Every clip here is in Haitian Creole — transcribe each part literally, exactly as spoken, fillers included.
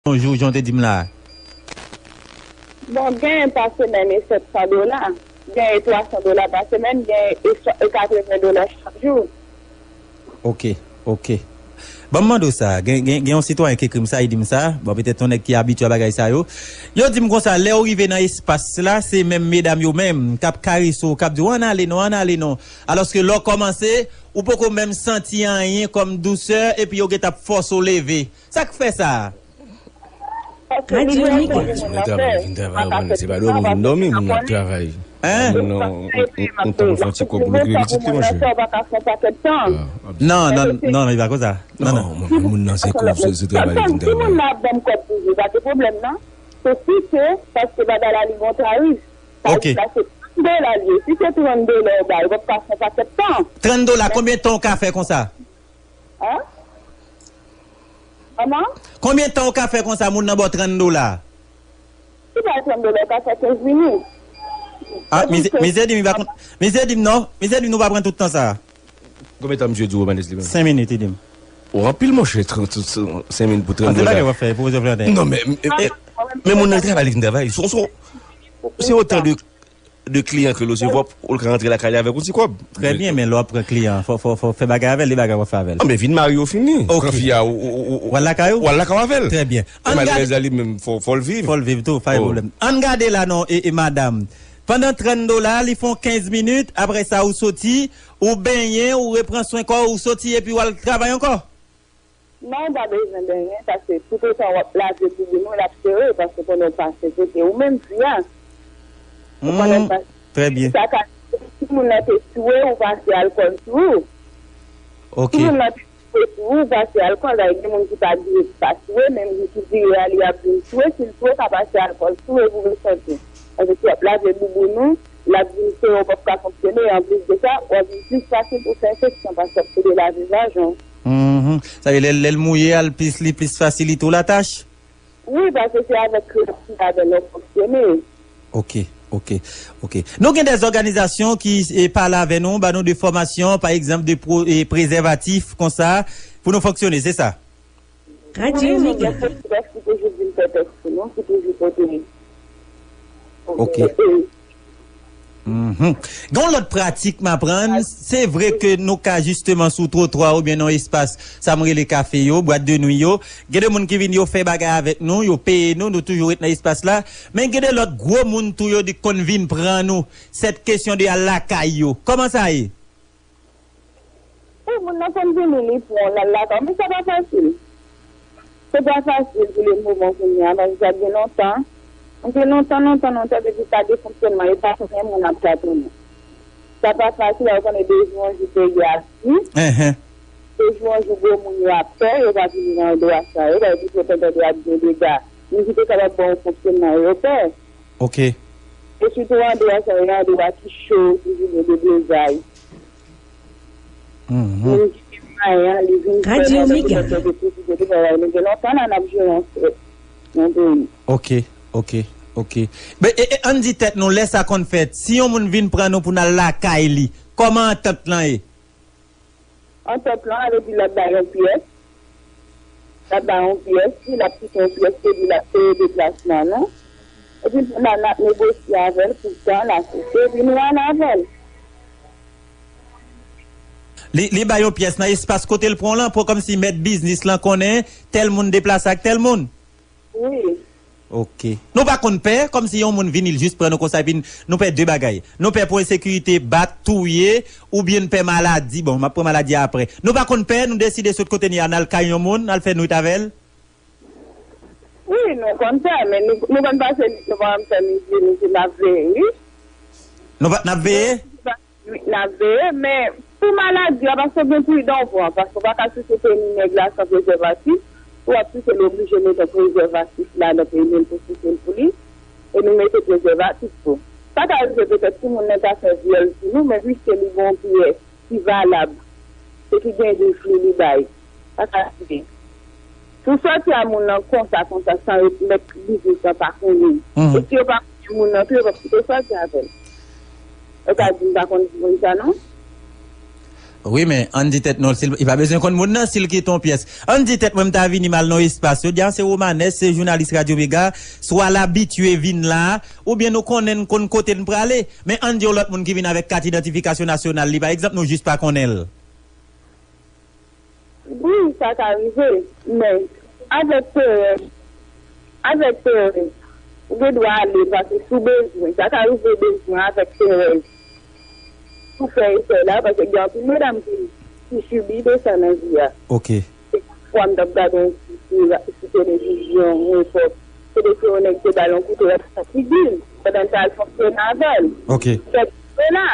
yon jou, jan w te di m la a? Bon, genyen pa semèn e sèt san dola, genyen e twa san dola pa semèn, genyen e so- e katreven dola chak jou. Ok, ok. Ban m mande w sa, gen, gen, gen yon sitwayen ki ekri m sa, li di m sa, bon, petèt yon nèg ki abitye a bagay sa yo. Yo di m konsa, lè w rive nan espas la, se menm medam yo menm k ap karese w, k ap di w, "Ann ale non, ann ale non." Alòske lè w kòmanse, ou poko menm santi anyen kòm dousè, epi yo gentan ap fòse w leve. Sa k fè sa? Radyo Mega. Moun nan travay, vin travay, ou konnen, se pa dòmi moun dòmi, moun nan ap travay. Hein? Moun nan, ou, ou, ou tankou fè yon ti kòb pou l okipe pitit li, monchè. Non, non, non, non, li pa konsa. Non, non. Moun, moun nan se kòb, se, se travay li vin travay. Si moun nan ap ban m kòb toujou, pa gen pwoblèm, non. Se si se paske bagay la li gon tarif. Ok. Tarif la se trant dola l ye. Si se trant dola w bay, w ap ka fè yon pakèt tan. Trant dola, konbyen tan w ka fè konsa? Hein? Kòman? Konbyen tan w ka fè konsa, moun nan ba w trant dola? Si bay trant dola, w ka fè kenz minit. Ah, misye, misye di m, li pa konn, misye di m non, misye di m nou pa pran tout tan sa. Konbyen tan misye di w, Romanes, li menm? Senk minit, li di m. Ou anpil, monchè, trant, trant, senk minit pou trant dola. An, se bagay w ap fè, pwofesè Florentin. Non, men, men, men, men moun nan travay, li vin travay. Se, se, se otan de de kliyan ke l resevwa pou l ka rantre lakay li avèk yon ti kòb. Trè byen, men lè w ap pran kliyan, fò, fò, fò fè bagay avè l, de bagay w ap fè avè l. Anben, vin marye w fini. Ok. Pran fi a, ou, ou, ou, ou, w al lakay ou? W al lakay w avè l. Trè byen. Ann gade. Malerèz la, li menm, fò, fò l viv. Fò l viv tou, pa gen pwoblèm. Ann gade la non, e, e madanm. Pandan trant dola, li fè w kenz minit, apre sa, ou soti, ou benyen, ou repran swen kò w, ou soti, epi w al travay ankò? Non, ou pa bezwen benyen, paske toutotan w ap lave bouboun ou, l ap sere, paske pandan w pase kote ou menm, fi a, ou pandan w pase, trè byen. Sa ka, si moun nan te sou ou, ou pase alkòl sou ou. Ok. Si moun nan te sou ou, ou pase alkòl, sa vle di gen moun ki pa dwe pa sou ou, men moun ki vire a, li ap vin sou ou, si l sou ou, ka pase alkòl sou ou, e pou resòti. Paske si w ap lave bouboun ou, l ap vin sere, w p ap ka fonksyone, e anplis de sa, w ap vin plis fasil pou fè enfeksyon, paske w ap pede lave vajen w. Mhm. Sa vle lè, lè l mouye a, l plis, li plis fasilite w latach? Wi, paske se avèk kreyòl ki avè nou fonksyone. Ok, ok, ok. Nou gen de òganizasyon ki, e, pale avè nou, ba nou de fòmasyon, pa egzanp, de pro-, e, prezèvatif, konsa, pou nou fonksyone, se sa? Radyo Mega. Wi, nou gen tès ki toujou vin fè tès pou nou, ki toujou pote. Ok. Mhm. Gen yon lòt pratik m aprann, se vre ke nou ka jisteman sou twotwa oubyen nan espas, sa m rele kafe yo, bwat de nwi yo. Gen de moun ki vin, yo fè bagay avèk nou, yo peye nou, nou toujou ret nan espas la. Men gen de lòt gwo moun tou, yo di konn vin pran nou. Sèt kesyon de al lakay yo. Kòman sa ye? Wi, moun nan konn vini, li pran w, l al lakay w, men sa pa fasil. Se pa fasil pou le moman kounye a, paske sa gen lontan. Sa gen lontan, lontan, lontan, depi sa gen fonksyònman, yo pa konn yon moun ap tatounen. Sa pa fasil, ou konnen de jou an jou peyi a ap di. Enhen. De jou an jou gwo moun yo ap pè, yo pa vini nan andwa sa yo, paske tout tan tande ap gen dega. Moun ki te kapab ba w fonksyònman yo, yo pè. Ok. E sitou andwa sa yo, andwa ki cho, toujou gen deblozay. Mhm. Moun ki gen mwayen an, li vin fè Radyo Mega. Mwayen de pwofite de travay. Nou gen lontan la n ap jere yon frèt nan peyi. Ok, ok, ok. Men, e, e, ann di tèt nou, lè sa konn fèt, si yon moun vin pran nou pou n al lakay li, kòman antant lan ye? Antant lan, sa vle di l ap bay yon pyès. L ap bay yon pyès, li l ap kite yon pyès, se li l ap peye deplasman nou. Epi, kounye a, n ap negosye avè l pou tan l asiste, epi nou ale avè l. Li, li bay yon pyès nan espas kote l pran w lan, pou kòmsi mèt biznis lan konnen tèl moun deplase ak tèl moun. Wi. Ok. Nou pa konn pè, kòmsi yon moun vini, l jis pran nou konsa, epi n-, nou pè de bagay. Nou pè pou ensekirite, bat, touye, oubyen n pè maladi. Bon, m ap pran maladi a apre. Nou pa konn pè, nou deside sot kote n ye a, n al kay yon moun, n al fè nwit avè l. Wi, nou konn pè, men nou, nou konn pase nwit, nou pa janm fè mizye, nou se n ap veye, wi. Nou pa, n ap veye? Wi, n ap veye, men pou maladi a, paske gen pridan w pran, paske w pa ka touche teni nèg la san prezèvatif, si w ap touche l oblije met yon prezèvatif ladan pou li menm pou touche l pou li, e nou mete prezèvatif tou. Sa ka rive petèt timoun nan ta fè vyòl sou nou, men piske li gen yon pyès ki valab, e ki gen grif li, li bay. Sa ka rive. Si w sòti a moun nan konsa, konsa, san yo mèt biznis lan pa konnen. Mhm. E si yo pa konnen moun nan tou, yo p ap kite w sòti avè l. Yo ka di m pa konn moun sa non. Wi, men ann di tèt nou, si l, li pa bezwen konn moun nan, si l kite yon pyès. Ann di tèt mwen, m ta vini m al nan espas. Yo di a se Romanes, se jounalis Radyo Mega, swa l abitye vin la, oubyen nou konnen n konn kote n prale. Men ann di yon lòt moun ki vin avèk kat idantifikasyon nasyonal li, pa egzanp, nou jis pa konnen l. Wi, sa ka rive, men avèk perèz, avèk perèz, ou gen dwa ale paske si w bezwen, sa ka rive bezwen avèk perèz. Pou fè efè la, paske gen anpil medam ki, ki sibi de sa nan vi a. Ok. Se fwa m t ap gade yon ti sou televizyon, yon epòk, se de se yon nèg te ba l yon kouto, l ap sa figi l, pandan l t al fonksyone avè l. Ok. Kèk dola.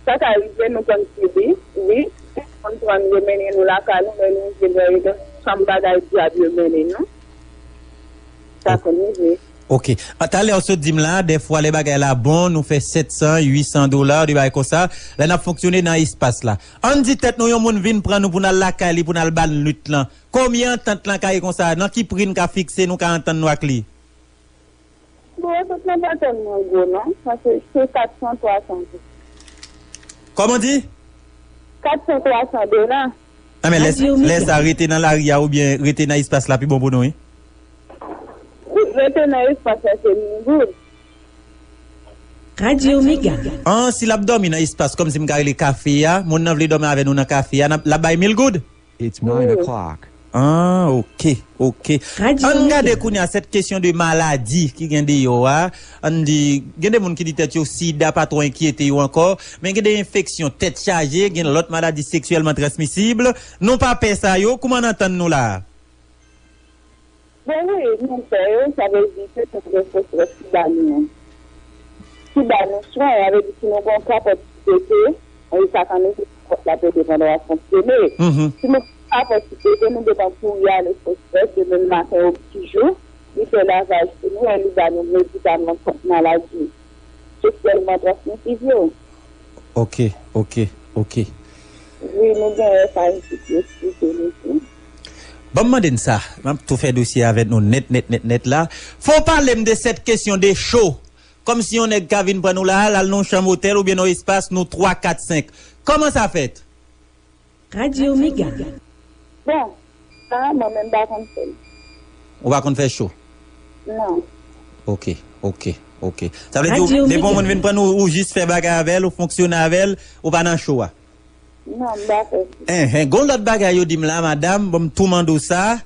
Sa ka rive nou konn sibi, wi. Konn pran yo mennen nou lakay nou, men nou rive nan yon chanm bagay dyab yo mennen nou. Sa konn rive. Ok. Talè w sot di m la, dèfwa lè bagay la bon, nou fè sèt san, uit san dola, de bagay konsa. Lè n ap fonksyone nan espas la. Ann di tèt nou yon moun vin pran nou pou n al lakay li, pou n al ba l nwit lan. Konbyen antant lan ka ye konsa? Nan ki pri n ka fikse, nou ka antann nou ak li? Bon, tout nan pa tèlman gwo non, paske se kat san, twa san tou. Kòman di? Kat san, twa san dola. Nan men lè, lè sa rete nan lari a oubyen rete nan espas la pi bon pou nou wi. Rete nan espas la se mil goud. Radyo Mega. An, si l ap dòmi nan espas kòmsi m ka rele kafe a, moun nan vle dòmi avè nou nan kafe a, l ap bay mil goud? It's nine o'clock. Ah, ok, ok. Ann gade kounye a sèt kesyon de maladi ki gen deyò a. Ann di, gen de moun ki di tèt yo sida pa twò enkyete yo ankò, men gen de enfeksyon tèt chaje, gen lòt maladi seksyèlman transmisib. Nou pa pè sa yo, kouman n antann nou la a? Bon wi, nou fè yo, sa vle di se tout gen fòs ki ba nou. Ki ba nou swen, sa vle di si nou gen yon kapòt ki pete, e sa ka mete kapòt la pete pandan w ap fonksyone. Si nou gen kapòt ki pete, nou gentan kouri ale fòs fòs demen maten ou ti jou, li fè lavaj pou nou e li ba nou medikaman kont maladi seksyèlman transmisib yo. Ok, ok, ok. Wi, nou gen F A S yo ki eksplike nou tou. Ban m mande n sa, m ap tou fè dosye avèk nou nèt, nèt, nèt, nèt la. Fò w pale m de sèt kesyon de cho. Kòmsi yon nèg ka vin pran nou la, l al nan yon chanm otèl oubyen nan yon espas, nou twa, kat, senk. Kòman sa fèt? Radyo Mega. Bon, sa a mwen menm m pa konn fè l. Ou pa konn fè cho? Non. Ok, ok, ok. Sa vle di ou depi yon moun vin pran nou, ou jis fè bagay avè l, ou fonksyone avè l, ou pa nan cho a? Non, m pa fè cho. Enhen, gon lòt bagay yo di m la, madanm, bon m tou mande w sa.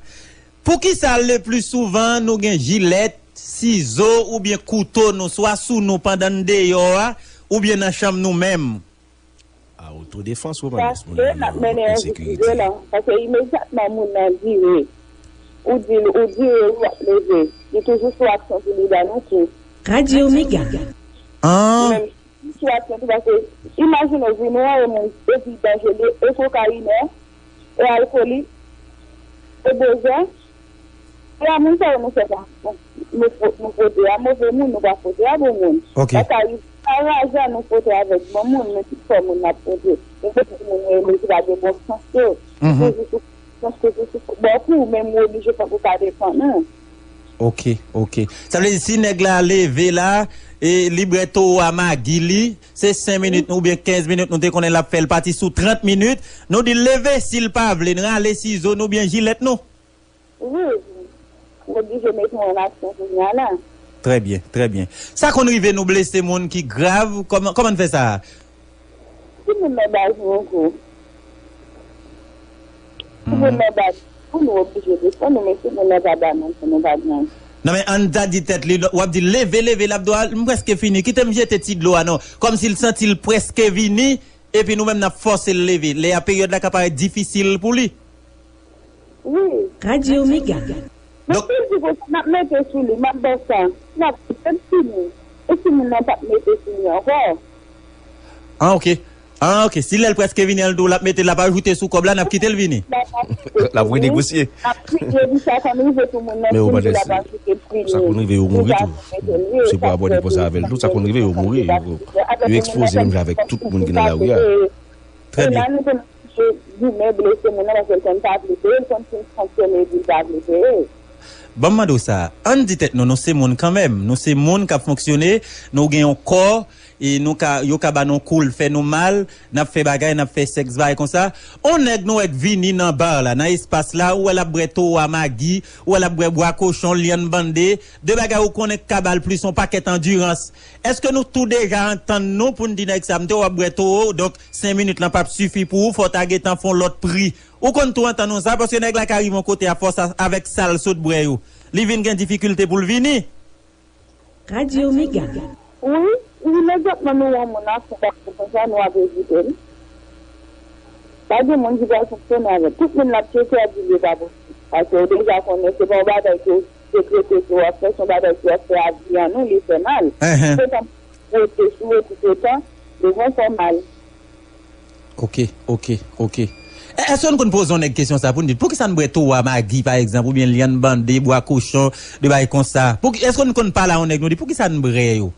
Poukisa le pli souvan nou gen jilèt, sizo oubyen kouto nou swa sou nou pandan n deyò a, oubyen nan chanm nou menm? A otodefans, Romanes, moun nan nan ensekirite. Paske imedyatman moun nan vire, ou di l, ou vire, ou ap leve, li toujou sou aksyon pou li ba nou kou. Radyo Mega. An. Sou aksyon tou, paske imajine w vini wè yon moun epi danjere, e kokayinè, e alkolik, e bozè. E a moun sa yo nou fè pa nou fwote a move moun, nou pa fwote a bon moun. Sa ka rive pa rajan nou fwote avèk bon moun, men tout fò moun n ap fwote. Gen kèk moun yo rele ki pa gen bon sans yo. Toujou sou sans, toujou sou bò kou, men m oblije fòk ou ka defann ou. Ok, ok. Sa vle di si nèg la leve la, e li bwè towo a magi li, se senk minit oubyen kenz minit nou te konnen l ap fè, l pati sou trant minit, nou di l leve, si l pa vle, n rale sizo nou oubyen jilèt nou. Wi, m oblije mete w an aksyon kounye a la. Trè byen, trè byen. Sa konn rive nou blese moun ki grav, kòman, kòman n fè sa? Si moun nan ba nou yon kou, si moun nan ba nou, nou oblije defann nou, men si moun nan pa ba nou, nou pa gen. Non men ann ta di tèt li, w ap di leve, leve, l ap di w, m prèske fini, kite m jete ti dlo a non. Kòmsi l santi l prèske vini, epi nou menm n ap fòse l leve. Lè a peryòd la ka parèt difisil pou li. Wi. Radyo Mega. Donk, si l di konsa, n ap mete sou li, m ap ba w sa. N ap di, se fini. E si moun nan p ap mete sou li ankò? Ah, ok. Ah, ok. Si lè l prèske vini an, l di w l ap mete, l ap ajoute sou kòb la, n ap kite l vini. L ap renegosye. N ap priye, di sa konn rive tou moun nan, si l di l ap ajoute l fini. Sa konn rive yo mouri tou. Se pou abòde konsa avè l tou, sa konn rive yo mouri. Yo, yo ekspoze menm jan avèk tout moun ki nan lari a. Trè byen. Goumen blese moun nan paske l konn pa vle peye, l konn fin fonksyone epi l pa vle peye. Ban m mande w sa, ann di tèt nou, nou se moun kanmenm. Nou se moun k ap fonksyone, nou gen yon kò, e nou ka, yo ka ba nou kou l fè nou mal, n ap fè bagay, n ap fè sèks, bagay konsa. On nèg nou wè k vini nan bar la, nan espas la, ou wè l ap bwè towo a magi, ou wè l ap bwè bwa kochon, lyann bande, de bagay ou konnen k ka ba l plis yon pakèt andirans. Èske nou tou deja antann nou pou n di nèg sa, m te wè w ap bwè towo, donk senk minit lan p ap sifi pou ou, fò w ta gentan fè yon lòt pri? Ou konn tou antann nou sa, paske nèg la ka rive yon kote a fòs a, avèk sa l sot bwè yo. Li vin gen difikilte pou l vini. Radio Mega. Wi, imedyatman nou wè yon moun ap fè bagay konsa, nou ap evite l. Pa gen moun ki pral fonksyone avè l. Tout moun l ap tcheke ap di li pa posib. Paske ou deja konnen se pa yon bagay ke w dekrete ke w ap fè, se yon bagay ke w ap fè a vi an nou, li fè mal. Enhen. Se tan rete sou yo toutotan, devan fè mal. Ok, ok, ok. E, èske nou konn poze yon nèg kesyon sa pou n di l, poukisa n bwè towo a magi, pa egzanp, oubyen lyann bande, bwa kochon, de bagay konsa? Pou, èske nou konn pale a yon nèg, nou di, poukisa n bwè yo?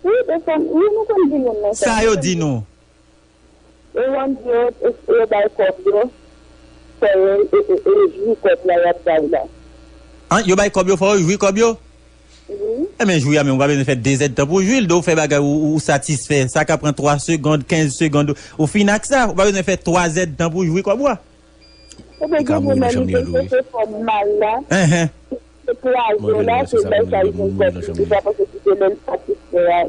Wi, defwa, wi, nou konn di moun nan sa. Sa yo di nou? E yo di yo, e, e yo bay kòb yo, fè yo, e, e, e, jwi kòb la y ap bay la. An, yo bay kòb yo, fò yo jwi kòb yo? Wi. Enben, jwi a menm, ou pa bezwen fè de zèdtan pou w jwi l, de w fè bagay ou, ou satisfè. Sa ka pran twa segond, kenz segond, ou fin ak sa. Ou pa bezwen fè twa zèdtan pou w jwi kòb ou a. Ebyen, gen moun menm li te sete fò mal la. Enhen. Se kraze la, se bay sa li vin fè. Li pa panse ki se lè l satisfè a.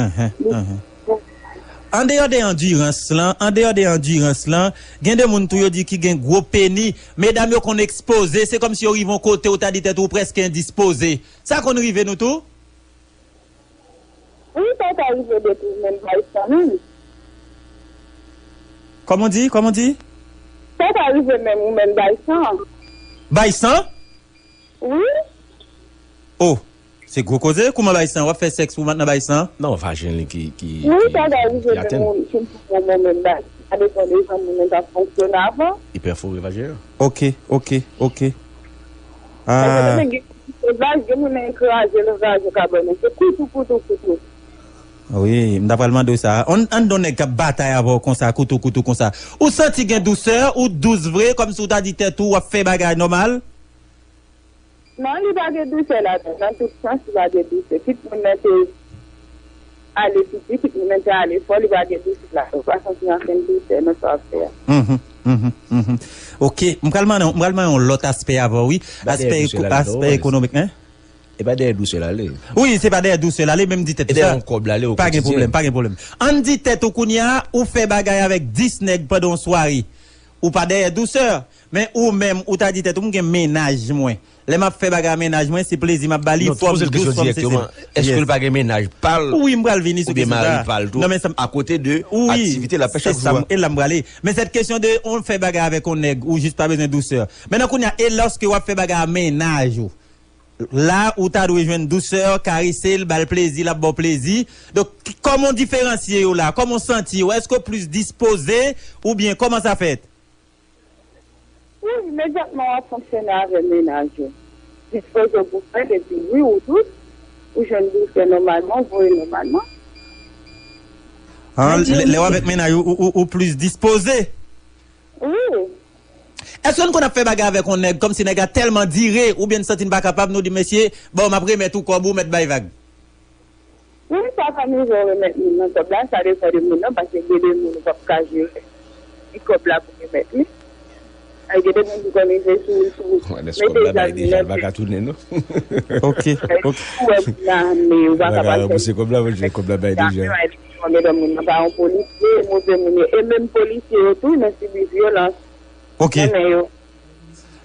Enhen, enhen. Andeyò de andirans lan, andeyò de andirans lan, gen de moun tou yo di ki gen gwo peni. Medam yo konn ekspoze, se kòmsi yo rive yon kote ou ta di tèt ou prèske endispoze. Sa konn rive nou tou? Wi, sa ka rive depi ou menm bay san menm. Kòman w di? Kòman w di? Sa ka rive menm ou menm bay san. Bay san? Wi. Oh, se gwo koze. Kouman bay san? W ap fè sèks pou w nan bay san? Non, vajen li ki, ki, wi, ki, sa ka rive menm ou fin fè yon moman bay. Sa depann de jan moun nan t ap fonksyone avan. Li pèfore vajen an. Ok, ok, ok. Ah. Paske gen, gen moun nan kraze nan vajen kabann nan. Se koutou, koutou, koutou. Wi, m ta pral mande w sa. Ann, ann don nèg k ap batay avè w konsa, koutou, koutou konsa. Ou santi gen dousè, ou dous vre, kòmsi w ta di tèt ou, w ap fè bagay nòmal? Non, li pa gen dousè ladan. Nan tout sans, li pa gen dousè. Kit moun nan te ale piti, kit moun nan te ale fò, li pa gen dousè ladan. Ou pa santi ankenn dousè nan sa w ap fè a. Mhm, mhm, mhm. Ok, m pral mande, m pral mande yon lòt aspè avè w, wi. Aspè eko-, aspè ekonomik, en? E pa dèyè dousè l ale. Wi, se pa dèyè dousè l ale, men m di tèt ou sa. E dèyè yon kòb l ale o kotidyen. Pa gen pwoblèm, pa gen pwoblèm. Ann di tèt ou kounye a, ou fè bagay avèk dis nèg pandan yon sware. Ou pa dèyè dousè. Men ou menm, ou ta di tèt ou, "M gen mennaj mwen. Lè m ap fè bagay a mennaj mwen, se plezi m ap ba li, fòm dous, fòm sensib." Èske l pa gen mennaj pa l? Wi, m pral vini sou kesyon sa. Oubyen mari pa l tou, akote de aktivite l ap fè chak jou a? E la m prale. Men sèt kesyon de, ou fè bagay avèk yon nèg, ou jis pa bezwen dousè. Mentnan kounye a, e lòske w ap fè bagay a mennaj ou? La, ou ta dwe jwenn dousè, karese l, ba l plezi, l ap ba w plezi. Donk, ki, kòman w diferansye yo la? Kòman w santi yo? Èske w plis dispoze oubyen kòman sa fèt? Wi, imedyatman w ap fonksyone avè mennaj ou. Dispoze w pou fè l, epi wi, ou dous, ou jwenn dousè nòmalman, ou voye nòmalman. Ah, lè, lè w avèk mennaj ou, ou, ou, ou plis dispoze? Wi. Èske n konn ap fè bagay avèk yon nèg, kòmsi nèg la tèlman dire, oubyen n santi n pa kapab, nou di, "Mesye, bon, m ap remèt ou kòb ou, mèt bay vag"? Wi, sa ka rive w remèt moun nan kòb la, sa depann de moun nan, paske gen de moun ou p ap ka jere. Li kòb la pou remèt li. Ay, gen de moun ki konn rive sou, sou, mete zam nèt. Kòb la bay deja, l pa ka tounen, non. Ok, ok. Ou wè moun nan, men ou pa kapab fè. Pouse kòb la, monchè, kòb la bay deja. Mwen, medam, moun nan pa yon polisye, move moun yo. E menm polisye yo tou, nan sibi vyolans. Ok. Nan men yo.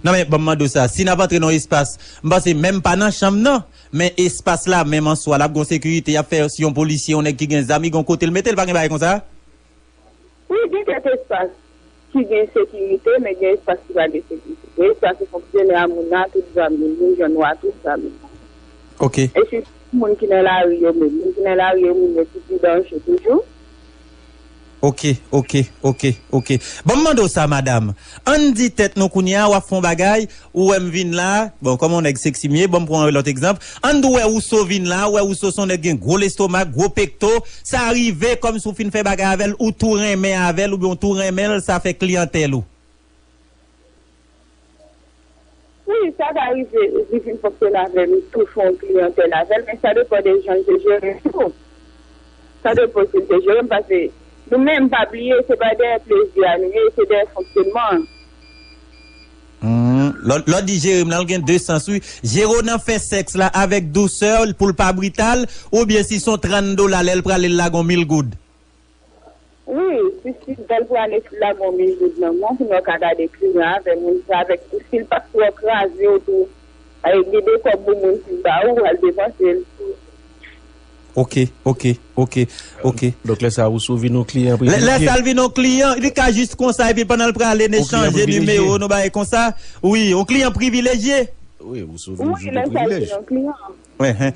Non, men, ban m mande w sa. Si n ap antre nan yon espas, m panse menm pa nan chanm nan, men espas la, menm an swa, l ap gen yon sekirite, y ap fè si yon polisye, yon nèg ki gen zam, li gen yon kote l mete l, pa gen bagay konsa? Wi, gen kèk espas ki gen sekirite, men gen espas ki pa gen sekirite. Gen espas ki fonksyone a moun nan, tout zam li, moun jwenn ou a tout zam li. Ok. E sitou moun ki nan lari yo menm. Moun ki nan lari yo, moun yo ki pi danje toujou. Ok, ok, ok, ok. Ban m mande w sa, madam. Ann di tèt nou kounye a, w ap fè yon bagay, ou wè m vin la, bon, kòm yon nèg seksi m ye, ban m pran yon lòt egzanp. Ann di w wè Rousseau vin la, ou wè Rousseau se yon nèg gen gwo lestomak, gwo pekto, sa rive kòmsi w fin fè bagay avè l, ou tou renmen avè l, oubyen w tou renmen l, sa fè kliyantèl ou. Wi, sa ka rive, li vin fonksyone avè m, tou fè yon kliyantèl avè l, men sa depann de jan l te jere m tou. Sa depann si l te jere m, paske nou menm, pa bliye, se pa dèyè plezi a nou ye, se dèyè fonksyonman an. Hmm, lè, lè w di jere m nan, l gen de sans, wi. Jere w nan fè sèks la avèk dousè, pou l pa brital, oubyen si se yon trant dola, lè l prale, l lage yon mil goud? Wi, si, si bèl pou ale sou lagon mizik nan mwen, pou nou ka gade kliyan avè moun sa, avèk si l pa twò kraze w tou, ay, gen de kòb pou moun fin ba ou, al depanse l. Ok, ok, ok, ok. Donk lè sa ou sou vin yon kliyan privileje. Lè sa l vin yon kliyan, li ka jis konsa epi pandan l prale n echanje nimewo nou bagay konsa. Wi, yon kliyan privileje. Wi, ou sou vin jis yon kliyan.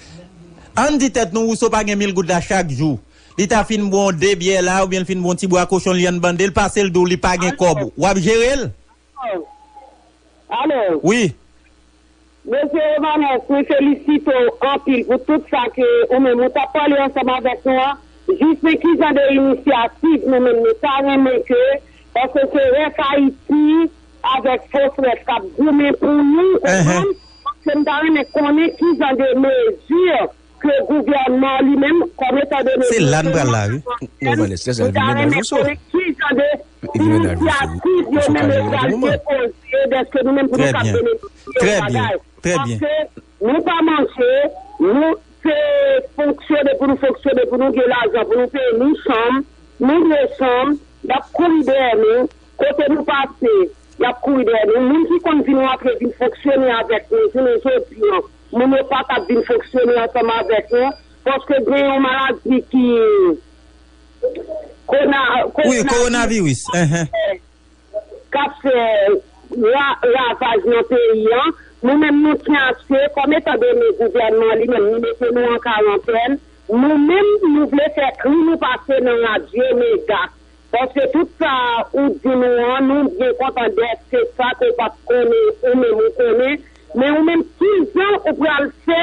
Ann di tèt nou Wouso pa gen mil goud la chak jou. Li ta fin bon de byè la oubyen l fin bon ti bwa kochon li ann bande l pase l di w li pa gen kòb. W ap jere l? Alo. Wi. Mesye Evanes, mwen felisite w anpil pou tout sa ke ou menm ou t ap pale ansanm avèk nou an. Jis men kijan de inisyativ nou menm nou ta renmen ke, paske se Rès Ayiti avèk Fos Rès k ap goumen pou nou, konprann? Paske m ta renmen konnen kijan de mezi ke gouvènman li menm, kòm etan done se la n pral la, wi. Evanes, lè sa l vin mennaj ou so. Ki jan de inisyativ yo menm yo pral depoze dèske nou menm pou nou kab benefisye yon bagay? Paske nou pa manje, nou se fonksyone pou nou fonksyone, pou nou gen lajan, pou nou peye nou chanm, nou dwe chanm, y ap kouri dèyè nou, kote nou pase, y ap kouri dèyè nou. Moun ki konn vin rantre, vin fonksyone avèk nou, jounen jodi an, moun yo pa kab vin fonksyone ansanm avèk nou, paske gen yon maladi ki, kona, wi, kowonaviris, enhen, k ap fè ra, ravaj nan peyi an. Nou menm, nou tyanse, kòm etan done gouvènman li menm, li mete nou an karantèn, nou menm, nou vle fè kri nou pase nan radyo Mega. Paske tout sa ou di nou an, nou byen kontan dèske sa ke w pa t konnen, ou menm ou konnen. Men ou menm, kijan ou pral fè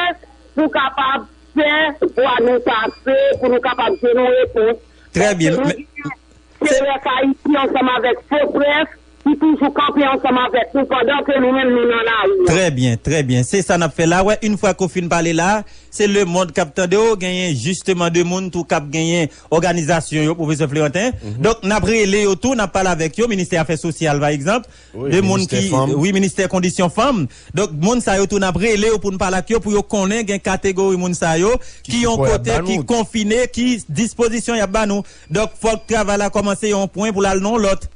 pou w kapab fè vwa nou pase, pou nou kapab jwenn yon repons? Trè byen. Paske nou gen Serès Ayiti ansanm avèk Fos Rès ki toujou kanpe ansanm avèk nou pandan ke nou menm nou nan lari a. Trè byen, trè byen. Se sa n ap fè la. Wè, yon fwa ke w fin pale la, se lemonn k ap tande w, genyen jisteman de moun tou k ap genyen òganizasyon yo, Pwofesè Florentin. Donk, n ap rele yo tou, n ap pale avèk yo, Ministè Afè Sosyal, pa egzanp, de moun ki, wi, Ministè Kondisyon Fanm. Donk, moun sa yo tou, n ap rele yo pou n pale ak yo, pou yo konnen gen kategori moun sa yo ki yon kote, ki konfine, ki dispozisyon y ap ba nou. Donk, fòk travay la kòmanse yon pwen pou l al nan yon lòt.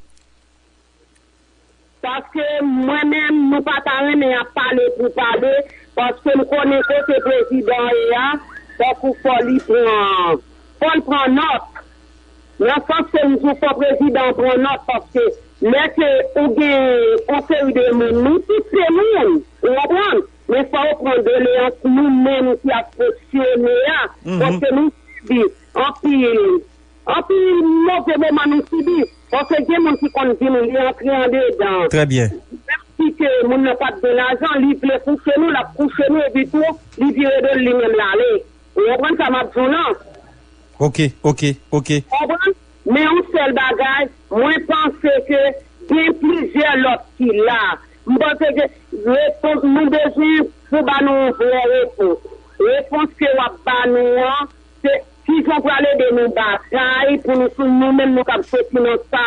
Paske mwen menm, nou pa ta renmen ap pale pou pale, paske m konnen kote prezidan ye a, fòk ou fò li pran, fò l pran nòt. Nan sans ke m di w fò prezidan an pran nòt, paske lè ke ou gen yon seri de moun, nou tout se moun, ou konprann? Men fò w pran doleyans nou menm ki ap fonksyone a, paske nou sibi anpil, anpil move moman nou sibi. Paske gen moun ki konn di nou li antre andedan. Trè byen. Menm si ke moun nan pa t gen lajan, li vle kouche nou, l ap kouche nou, epi tou, li vire do l li menm l ale. Ou konprann sa m ap di w lan? Ok, ok, ok. Konprann? Men yon sèl bagay, mwen panse ke gen plizyè lòt ki la. M panse ke repons, nou bezwen pou ba nou yon vrè repons. Repons ke w ap ba nou an, se kijan w pral ede nou batay pou nou, nou menm nou kab soti nan sa,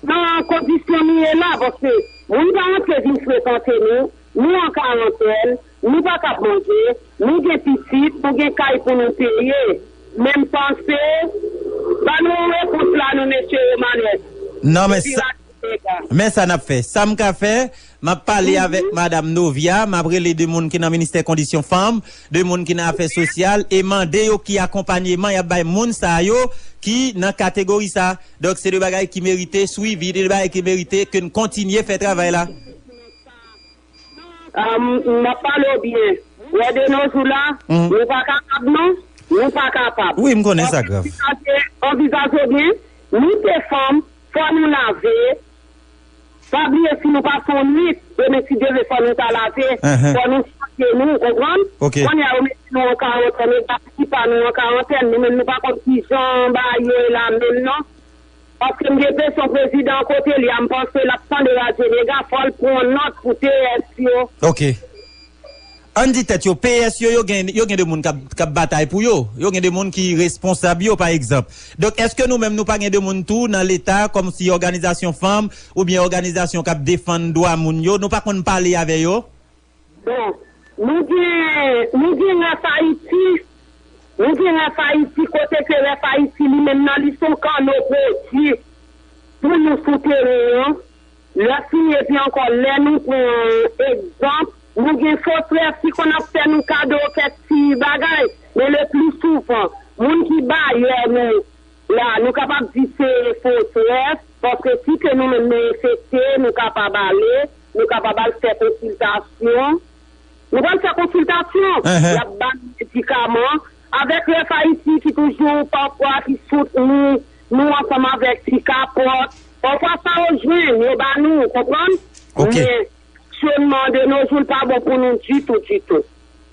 nan kondisyon nou ye la, paske moun pa antre vin frekante nou, nou an karantèn, nou pa kab manje, nou gen pitit, nou gen kay pou nou peye. Men m panse, ba nou yon repons la non mesye Romanes. Non, men sa, men sa n ap fè. Sa m ka fè, m ap pale avèk madanm Novia, m ap rele de moun ki nan ministè kondisyon fanm, de moun ki nan afè sosyal, e mande yo ki akonpanyeman y ap bay moun sa yo ki nan kategori sa. Donk, se de bagay ki merite swivi, de bagay ki merite ke n kontinye fè travay la. M ap pale w byen. Wè de nos jours la, nou pa kapab non. Nou pa kapab. Wi, m konnen sa grav. Anvizaje w byen, nou se fanm, fò nou lave. Pa bliye si nou pase yon nwit, demen si Dye vle fò nou ta lave, fò nou chanje nou, ou konprann? Kounye a yo mete nou an karantèn, e gati pa nou an karantèn, nou menm nou pa konn kijan bagay yo ye la menm non. Paske m gen enpresyon prezidan an kote l ye a, m panse l ap tande radyo Mega, fò l pran nòt pou T S yo. Ok. Ann di tèt yo, P S yo, yo gen, yo gen de moun k ap, k ap batay pou yo. Yo gen de moun ki responsab yo, pa egzanp. Donk, èske nou menm, nou pa gen de moun tou nan Leta, kòmsi òganizasyon fanm, oubyen òganizasyon k ap defann dwa moun yo, nou pa konn pale avè yo? Bon, nou gen, nou gen Ref Ayiti, nou gen Ref Ayiti, kote ke Ref Ayiti li menm nan li se yon kanno pwodui pou nou sou teren an. Lè fini, epi ankò, lè nou pran egzanp, nou gen fos ref ki konn ap fè nou kado kèk ti bagay, men le pli souvan, moun ki bayè nou la, nou kapab di se fos ref, paske si ke nou menm nou enfekte, nou kapab ale, nou kapab al fè konsiltasyon. Nou pral fè konsiltasyon. Y ap ba nou medikaman. Avèk Ref Ayiti ki toujou, pafwa, ki soutni nou ansanm avèk ti kapòt. Pafwa sa yo jwenn, yo ba nou, ou konprann? Ok. Men fonksyònman de nos jours pa bon pou nou ditou, ditou.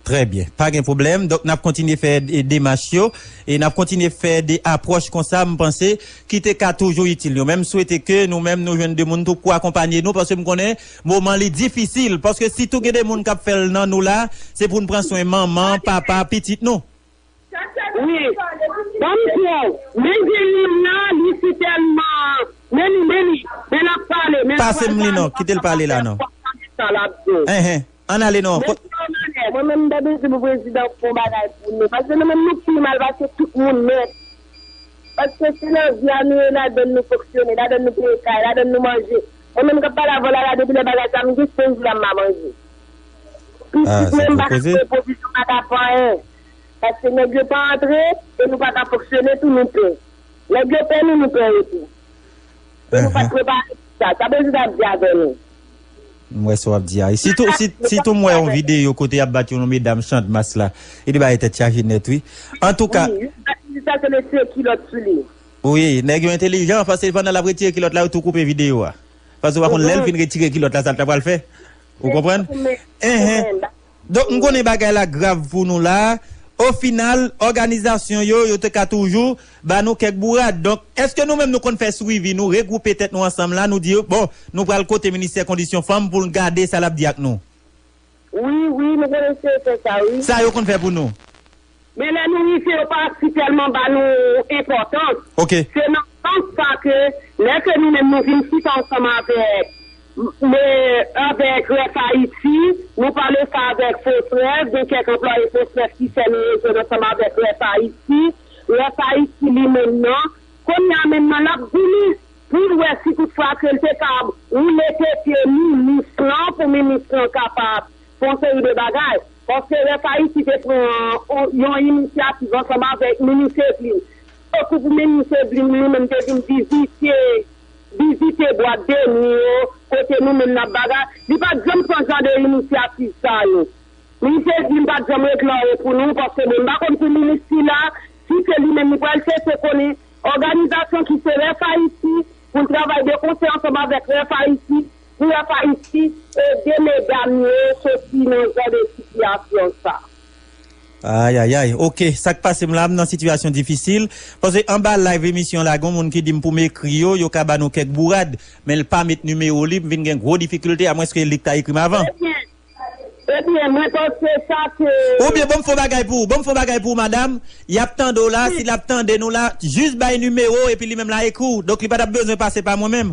Trè byen. Pa gen pwoblèm. Donk, n ap kontinye fè de, demach yo. E n ap kontinye fè de apwòch konsa, m panse, ki te ka toujou itil yo. Men m swete ke nou menm, nou jwenn de moun tou pou akonpanye nou, paske m konnen moman li difisil. Paske sitou gen de moun k ap fè l nan nou la, se pou n pran swen manman, papa, pitit nou. Wi. Ban m di w, men gen youn nan, li si tèlman, men li, men li, men l ap pale, men l ap pale. Pase m li non, kite l pale la non. Sa l ap di w. Enhen. Ann ale non. Mesye Omanè, mwen menm m ta bezwen pou prezidan fè yon bagay pou nou. Paske nou menm nou pi mal pase tout moun nèt. Paske se nan vi a nou ye, ladann nou fonksyone, ladann nou peye kay, ladann nou manje. Mwen menm k ap pale avè w la, la, depi lè bagay sa, m gen senk jou la m pa manje. Pitit mwen, m pa ka voye pwovizyon, m pa ka fè anyen. Paske nèg yo pa antre, e nou pa ka fonksyone tou, nou pè. Nèg yo pè nou, nou pè yo tou. E nou pa t prepare pou sa. Sa prezidan ap di avè nou? M wè sa w ap di a. Sitou, si, sitou m wè yon videyo kote y ap bat yon medam Channmas la. Li te bay tèt chaje nèt, wi. Antouka. Wi, yo bat li, sa se retire kilòt sou li. Wi, nèg yo entelijan, paske pandan l ap retire kilòt la, yo tou koupe videyo a. Paske w pa konn lè l fin retire kilòt la, sa l ta pral fè. Ou konprann? Enhen. Donk, m konnen bagay la grav pou nou la. Ofinal, òganizasyon yo, yo te ka toujou ba nou kèk bourad. Donk, èske nou menm nou konn fè swivi, nou regwoupe tèt nou ansanm la, nou di, bon, nou pral kote ministè kondisyon fanm pou n gade sa l ap di ak nou? Wi, wi, nou konn eseye fè sa, wi. Sa yo konn fè pou nou? Men lè nou rive, yo pa si tèlman ba nou enpòtans. Ok. Se nan sans sa ke, lè ke nou menm nou vin chita ansanm avèk, m-, avèk Ref Ayiti, nou pale sa avèk Fosref, gen kèk anplwaye Fosref ki fè nou rezoud ansanm avèk Ref Ayiti. Ref Ayiti li menm nan, kounye a menm nan, l ap vini pou l wè si toutfwa ke l te ka woule tete minis lan, pou minis lan kapab fè yon seri de bagay. Paske Ref Ayiti te pran yon, yon inisyativ ansanm avèk minis Evelyne. Tankou pou minis Evelyne li menm te vin vizite, vizite bwat de nwi yo, kote nou menm n ap bagay. Li pa t janm pran jan de inisyativ sa yo. Minis Evelyne pa t janm regle anyen pou nou, paske bon, m pa konn pou minis sila, si se li menm li pral chèche konnen òganizasyon ki se Ref Ayiti, pou l travay de konsè ansanm avèk Ref Ayiti, pou Ref Ayiti ede medam yo soti nan jan de sitiyasyon sa. Ayayay, ok, sa k pase m la, m nan sitiyasyon difisil, paske anba live emisyon la, gen moun ki di m pou m ekri yo, yo ka ba nou kèk bourad, men l pa met nimewo li, m vin gen gwo difikilte, amwenske li t ta ekri m avan. Ebyen, Ebyen, mwen panse sa ke... Oubyen, bon, m fè yon bagay pou ou. Bon, m fè yon bagay pou ou, madanm. Y ap tande w la, si l ap tande nou la, jis bay nimewo, epi li menm la ekri w. Donk, li pa t ap bezwen pase pa mwen menm.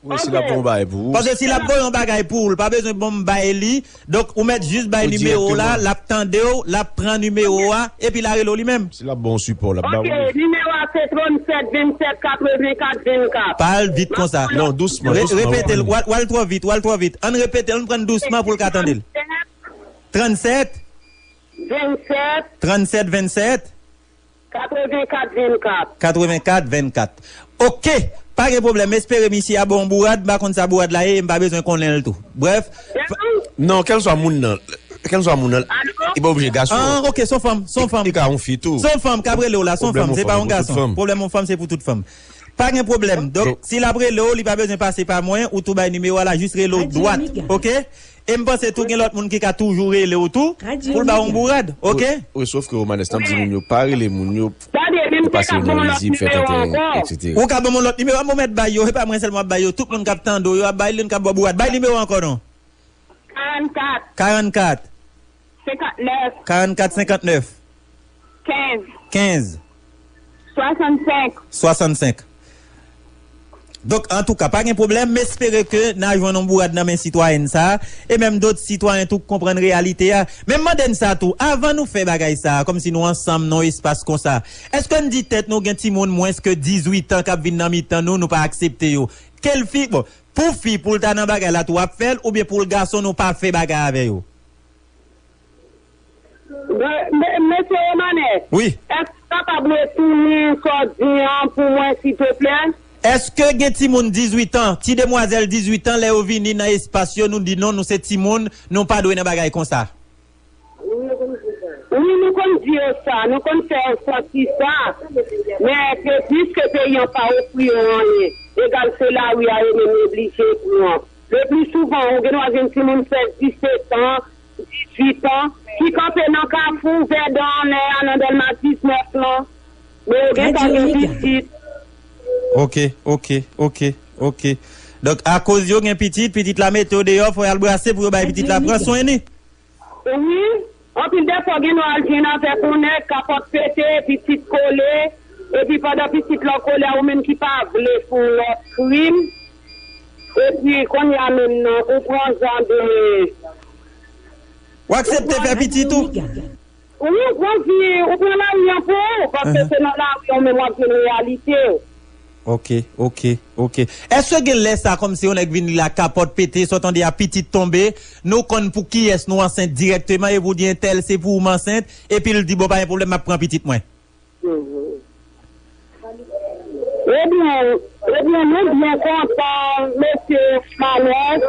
Wi, si l ap fè yon bagay pou ou. Paske si l ap voye yon bagay pou ou, l pa bezwen bon m bay li. Donk, ou mèt jis bay nimewo w la, l ap tande w, l ap pran nimewo a, epi l a rele w li menm. Si l ap ba w sipò, l ap ba w. Ok, nimewo a se trannsèt vennsèt katrevenkat vennkat. Pa al vit konsa. Non, dousman, dousman. Repete l, w al, w al twò vit, w al twò vit. Ann repete l, ann pran l dousman pou l ka tande l. Trannsèt. Vennsèt. Trannsèt vennsèt. Katrevenkat vennkat. Katrevenkat vennkat. Ok, pa gen pwoblèm. M espere misye a ba w yon bourad, m pa konn sa bourad la ye, e m pa bezwen konnen l tou. Brèf. Non, kèlswa moun nan. Kèlswa moun nan. Alo? Li pa oblije gason. Ah, ok, se yon fanm, se yon fanm. Li ka yon fi tou. Se yon fanm k ap rele w la, se yon fanm, se pa yon gason. Pwoblèm yon fanm, se pou tout fanm. Pa gen pwoblèm. Donk, si l ap rele w, li pa bezwen pase pa mwen, ou tou bay nimewo a la, jis rele w dwat, ok? E m panse tou gen lòt moun ki ka toujou rele w tou, pou l ba w yon bourad, ok? Wi, wi, sof ke Romanes t ap di moun yo, pa rele moun yo. Tande, Ou pase yo nan rizib, fè tenten, etsetera. Ou ka ban m yon lòt nimewo, mwen mèt bay yo, se pa mwen sèlman ap bay yo, tout moun k ap tande w yo ap bay li, n k ap ba w bourad. Bay nimewo ankò non. Karannkat. Karannkat. Senkantnèf. Karannkat senkantnèf. Kenz. Kenz. Swasannsenk. Swasannsenk. Donk, antouka, pa gen pwoblèm, m espere ke n a jwenn yon bourad nan men sitwayèn sa a, e menm dòt sitwayen tou k konprann reyalite a. Men m mande n sa tou, avan nou fè bagay sa a, kòmsi nou ansanm nan yon espas konsa, èske n di tèt nou gen timoun mwens ke dizuit an k ap vin nan mitan nou, nou pa aksepte yo? Ke l fi, bon, pou fi, pou l ta nan bagay la tou, w ap fè l, oubyen pou l gason, nou pa fè bagay avè yo? Mesye Romanes, wi, èske w kapab retounen sa w di an pou mwen, silteplè? Èske gen timoun dizuit an, ti demwazèl dizuit an, lè yo vini nan espas yo, nou di non, nou se timoun, nou pa dwe nan bagay konsa? Wi, nou konn di yo sa, nou konn fè yo santi sa, men se piske peyi an pa ofri yo anyen, egal se lari a yo menm yo oblije pran. Le pli souvan, ou gen dwa jwenn timoun sèz, disèt an, dizuit an, ki kanpe nan kafou Vèdan anlè a nan Dèlma diznèf lan. Men yo gentan gen pitit. Ok, ok, ok, ok. Donk, akoz yo gen pitit, pitit la mete yo deyò, fò y al brase pou yo bay pitit la pran swen li. Wi, anpil dèfwa gen dwa al jwenn avèk yon nèg, kapòt pete, pitit kole, epi pandan pitit lan kole a, ou menm ki pa vle fè yon lòt krim, epi kounye a menm nan, ou pran jan de Ou aksepte fè pitit ou? Wi, ou pran vi, ou pran lari an pou ou, paske se nan lari an menm w ap jwenn reyalite. Ok, ok, ok. Èske gen lè sa kòmsi yon nèg vin li la kapòt pete, sa w tande a pitit tonbe, nou konn pou kiyès nou ansent dirèkteman, epi w di entèl se pou ou m ansent, epi l di bon pa gen pwoblèm m ap pran pitit mwen? Ebyen, ebyen, nou byen kontan, mesye Manès,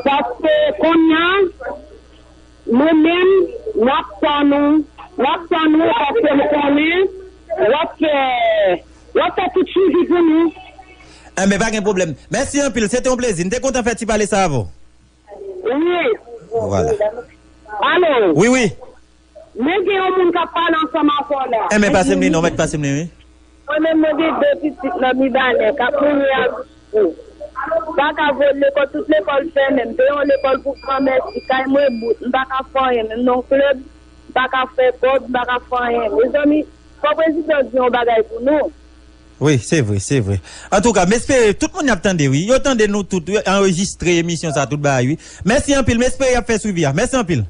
paske kounye a, nou menm, n ap tann ou, n ap tann ou, paske nou konnen w ap fè, w ap fè tout swivi pou nou. Enben, pa gen pwoblèm. Mèsi anpil, se te yon plezi. M te kontan fè ti pale sa avè w. Wi. Vwala. Alo. Wi, wi. Men gen yon moun k ap pale ansanm avè w la. Enben, pase m li non, mèt pase m li, wi. Mwen menm, mwen gen de pitit nan Mibalè k ap mouri ak gou. M pa ka voye l lekòl, tout lekòl fèmen. M te yon lekòl pou granmèsi, kay mwen bout, m pa ka fè anyen. Menm nan yon klèb, m pa ka fè kòb, m pa ka fè anyen. Mezanmi, fò prezidan di yon bagay pou nou. Wi, se vre, se vre. Antouka, m espere tout moun y ap tande, wi. Yo tande nou tout, wi, anrejistre emisyon sa, tout bagay, wi. Mèsi anpil, m espere y ap fè swivi a. Mèsi anpil.